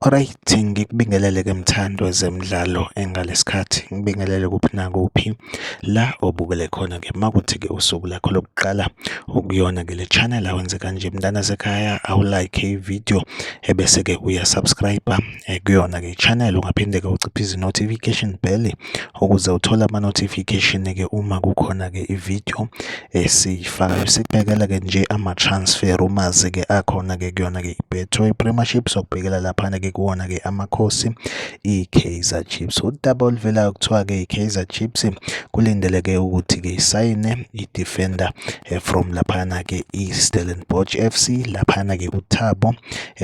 Alright, ngikubingelele-ke mthandi wezemidlalo engalesikhathi, ngibingelele kuphi nakuphi la obukele khona-ke. Makuthi-ke usuku lakho lokuqala ukuyona-ke le channel awenze kanje mntana sekhaya, awu-like i-video ebese-ke uya-subscribe kuyona-ke i-channel. Ungaphinde-ke uciphize i-notification bell ukuze uthole ama-notification-ke uma kukhona-ke i-video esiyifakayo. Sibhekela-ke nje ama-transfer rumours-ke akhona-ke kuyona-ke i-Betway Premiership, sokubhekela laphana-ke kuwona-ke Amakhosi i-Kaizer Chiefs. Udaba oluvelayo kuthiwa-ke i-Kaizer Chiefs kulindeleke ukuthi-ke isayine i-defender from laphana-ke i-Stellenbosch FC, laphana-ke uThabo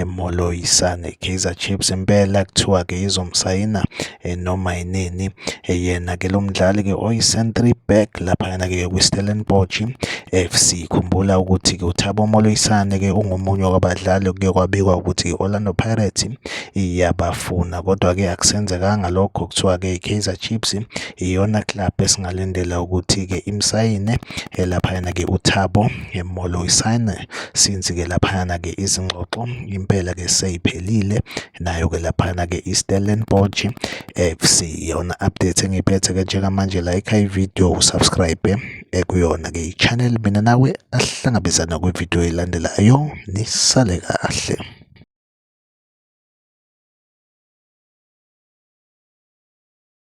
Moloisane. I-Kaizer Chiefs impela kuthiwa-ke izomsayina noma yinini yena-ke lo mdlali-ke oyi-centre back laphayana-ke kwi-Stellenbosch FC. Khumbula ukuthi-ke uThabo Moloisane-ke ungomunye wabadlali kuye kwabikwa ukuthi i-Orlando Pirates iyabafuna, kodwa-ke akusenzekanga lokho. Kuthiwa-ke i-Kaizer Chiefs iyona club esingalindela ukuthi-ke imsayine laphayana-ke uThabo Moloisane, since-ke laphayana-ke izingxoxo impela-ke seyiphelile nayo-ke laphana-ke i-Stellenbosch FC. Iyona update engiyiphethe-ke njengamanje. Like i-video, usubscribe kuyona-ke i-channel. Mina nawe ahlangabezana kwividiyo elandelayo, nisale kahle.